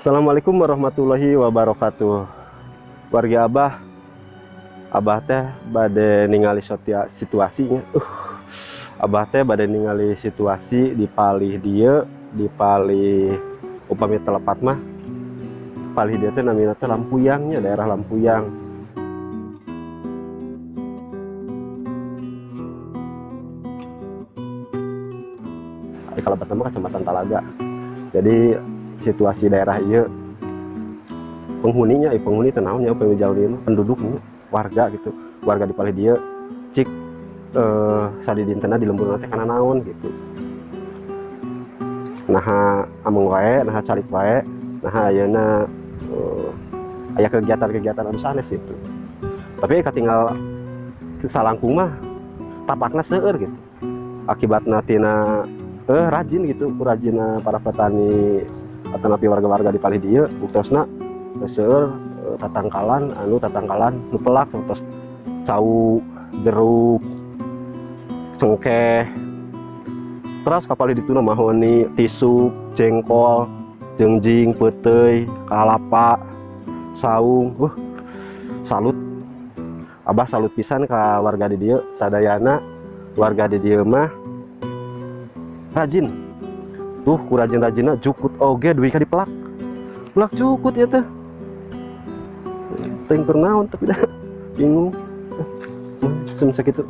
Assalamualaikum warahmatullahi wabarakatuh. Warga Abah, Abah teh bade ningali situasinya. Abah teh bade ningali situasi di palih dieu, di palih upami telepat mah. Palih dieu teh namina teh Lampuyangnya, daerah Lampuyang. Di kalebet mah Kecamatan Talaga. Jadi situasi daerah ieu penghuninya, penghuni teh naon nya upami jauh ieu mah, penduduknya, warga gitu. Warga di palih dieu cik sadidintena di lembur teh kana naon gitu. Naha ameng wae, naha calik wae, naha ayeuna aya kegiatan-kegiatan anu sanes gitu. Tapi katinggal salangkung mah tapakna seueur gitu. Akibatna tina rajin gitu, rajinna para petani atanapi warga-warga di palih dieu buktosna seueur tatangkalan anu tatangkalan nu pelak sapertos cau, jeruk, cengkeh. Terus ka palih dituna mahoni, tisuk, jengkol, jengjing, peuteuy, kalapa, saung. Salut. Abah salut pisan ka warga di dieu, sadayana warga di dieu mah rajin. Tuh ku rajin-rajinna jukut oge duwi ka dipelak. Pelak jukut ieu teh. Teuing keur naon tapi dah bingung. Cuma sakitu.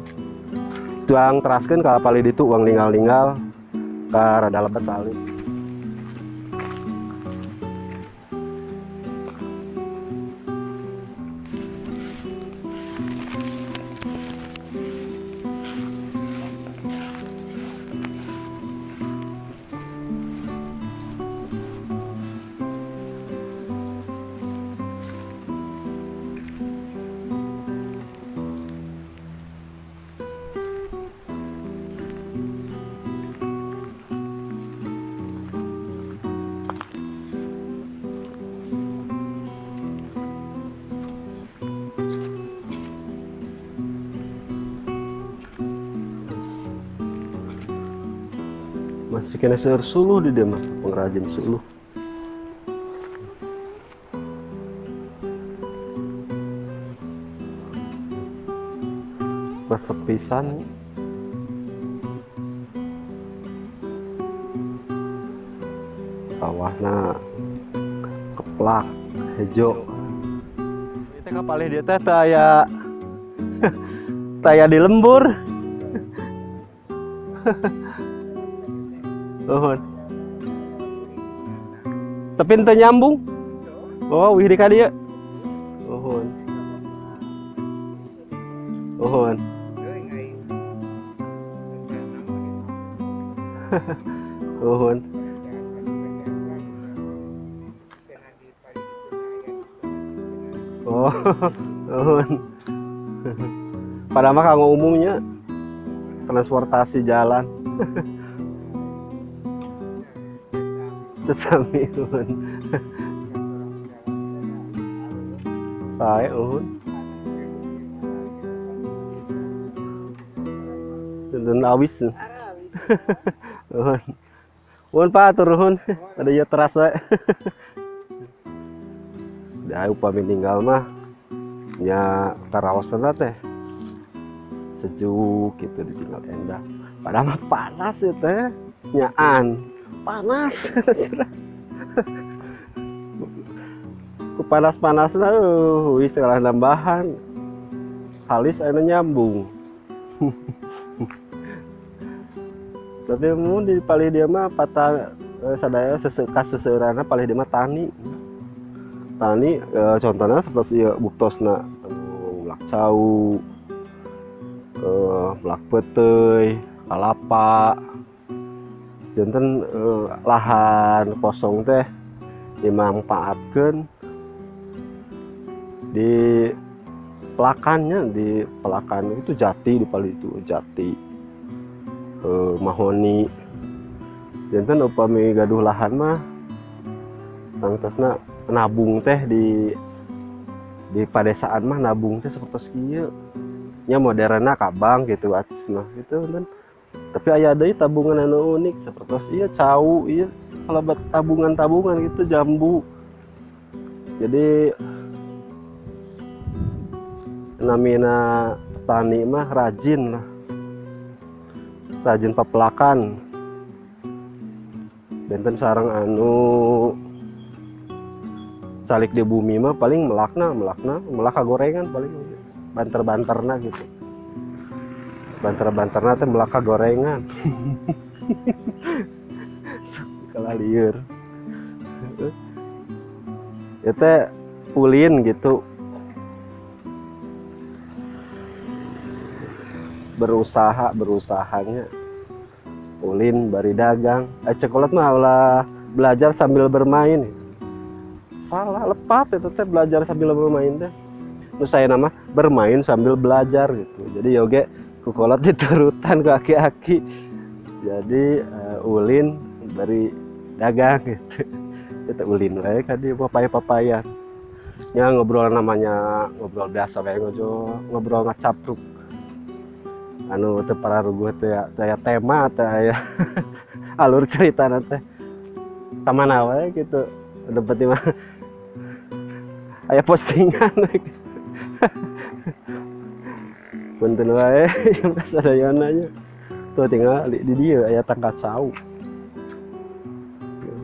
Tuang teraskeun ka palih ditu uang ninggal-ninggal ka rada lebet salib. Masih kena seueur suluh di dia mah, pengrajin suluh. Resep pisan. Sawahna keplak hejo. Ieu teh ka palih dieu teh teu aya teu aya di lembur. Nuhun. Tapi ente nyambung. Oh, wih di ka dieu. Nuhun. Nuhun. Nuhun. Oh, nuhun. Padahal mah kanggo umumnya transportasi jalan. Sami nuhun. Sae nuhun. Janten awis. Nuhun. Nuhun Pak, atur nuhun. Ada ieu teras wae. Da upami ninggal mah nya karaosna teh sejuk gitu ditinggal endah. Padahal mah panas ya teh. Nyaan panas. Ku panas-panasna wis kalah nambahan. Halis anu nyambung. Tapi mun di palih dieu mah patah sadaya kaseseurana palih dieu mah tani. Tani contohna seperti ieu buktosna anu melak cau, melak peuteuy, kalapa. Janten lahan kosong teh dimanfaatkeun di pelakannya, di pelakan itu jati di palih itu jati, mahoni. Janten upami gaduh lahan mah tangtosna nabung teh di padesaan mah nabung teh sapertos kieu nya moderna ka bank gitu acis mah gitu kan. Tapi aya deui tabungan anu unik sapertos ieu cau ieu kalabat tabungan-tabungan gitu jambu. Jadi namina petani mah rajin lah, rajin pepelakan. Benten sareng anu calik di bumi mah paling melakna, melak gorengan paling banter-banterna gitu. Banter-banterna teh melak gorengan. Kalah lieur. Ya teh ulin gitu. Berusahanya ulin bari dagang. Cekolat mah ulah belajar sambil bermain. Salah, lepat itu teh belajar sambil bermain teh. Nu saya nama bermain sambil belajar gitu. Jadi yoge kukolot diturutan ke aki-aki. Jadi ulin bari dagang gitu. Itu ulin wae ka dieu papaya-papayan. Nya ngobrol namanya ngobrol biasa wae, ngobrol ngacapruk. Anu teu pararuguh teh aya tema teh aya alur cerita teh ka mana wae gitu. Udah penting mah aya postingan. Punten wae yang kasadayana nya. Tuh tinggal di dieu aya tangkal cau.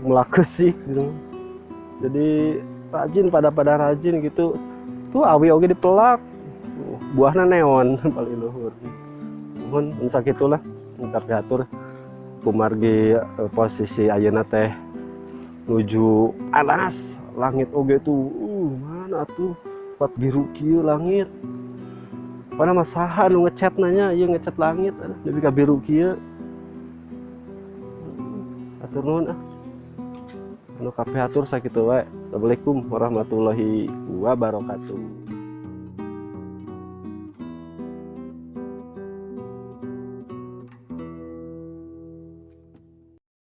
Melak sih gitu. Jadi rajin pada rajin gitu. Tuh awi oge dipelak. Buahna neon paling luhur. Mohon sakitulah ntar diatur kumargi posisi ayeuna teh nuju panas langit oge tuh mana tuh pat biru kieu langit. Pada mah saha nu ngecat nanya ieu ngecat langit nepi ka biru kieu. Atur nuhun ah. Anu kabeh atur sakitu wae. Assalamualaikum warahmatullahi wabarakatuh.